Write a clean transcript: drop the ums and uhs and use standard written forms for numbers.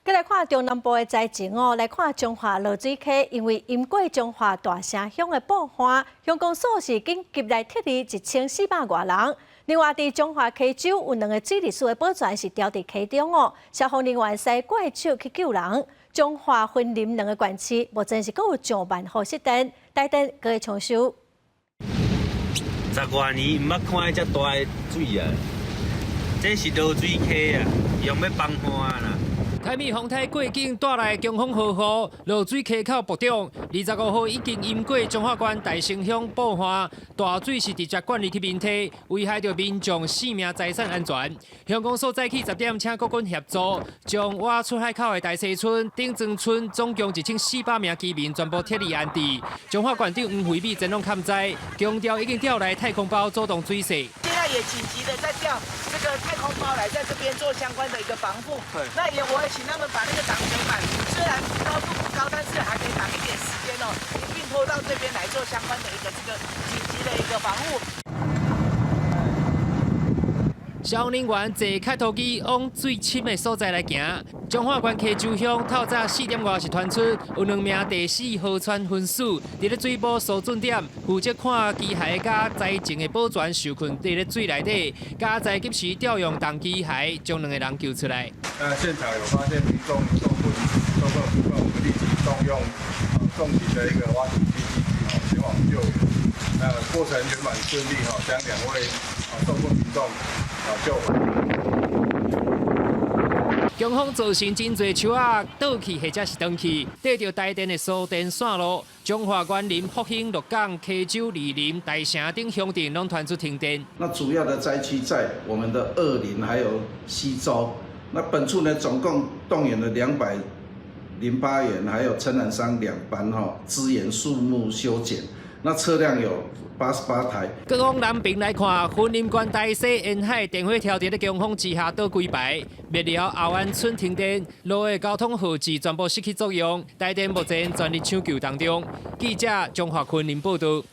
再來看中南部的災情哦，來看彰化濁水溪，因為淹過彰化大城鄉的布旱，鄉公所是緊急來撤離1400外人。另外，佇彰化溪州有兩個水利署的寶船是牢佇溪中哦，消防人員使怪手去救人。彰化雲林兩個縣市目前是閣有上萬戶失電，台電閣會搶修。十外年毋捌看遮大的水啊！這是濁水溪啊，用欲放旱啦。台米風台過境帶來強風豪雨，濁水溪口暴漲。25號已經淹過彰化縣大城鄉布旱，大水是直接灌入去民堤，危害著民眾性命財產安全。鄉公所早起10點請國軍協助，將倚出海口的大溪村、頂莊村總共1400名居民全部撤離安置。彰化縣長黃惠美前往勘災，強調已經調來太空包阻擋水勢。現在也緊急的在調這個太空包來，在這邊做相關的一個防護。那也我也請他們把那個擋水板，雖然高度不高，但是還可以擋一點時間哦，一併拖到這邊來做相關的一個這個緊急的一個防護。消防人員坐開拖機往水深的所在來行。彰化縣溪州鄉透早4點外是傳出有兩名第四號船昏死，佇咧水母疏浚點負責看機械佮災情的保全受困佇咧水內底，佳哉及時調用重機械將兩個人救出來。那現場有發現民眾受困部分，我們立即動用重型的一個挖土機機具前往救援。那過程圓滿順利哈，將兩位受困民眾救回。強風造成真濟樹仔倒去或者是斷去，綴著台電的輸電線路。彰化員林、復興、鹿港、溪州、二林、大城等鄉鎮攏傳出停電。那主要的災區在我們的二林還有溪州。那本處呢，總共動員了208員，還有承攬商2班哈，支援樹木修剪。那車輛有88台。閣往南爿來看，雲林縣大溪沿海電火柱佇咧強風之下倒規排，滅寮後灣村停電，路的交通號誌全部失去作用。台電目前全力搶救當中。記者彰化雲林報導。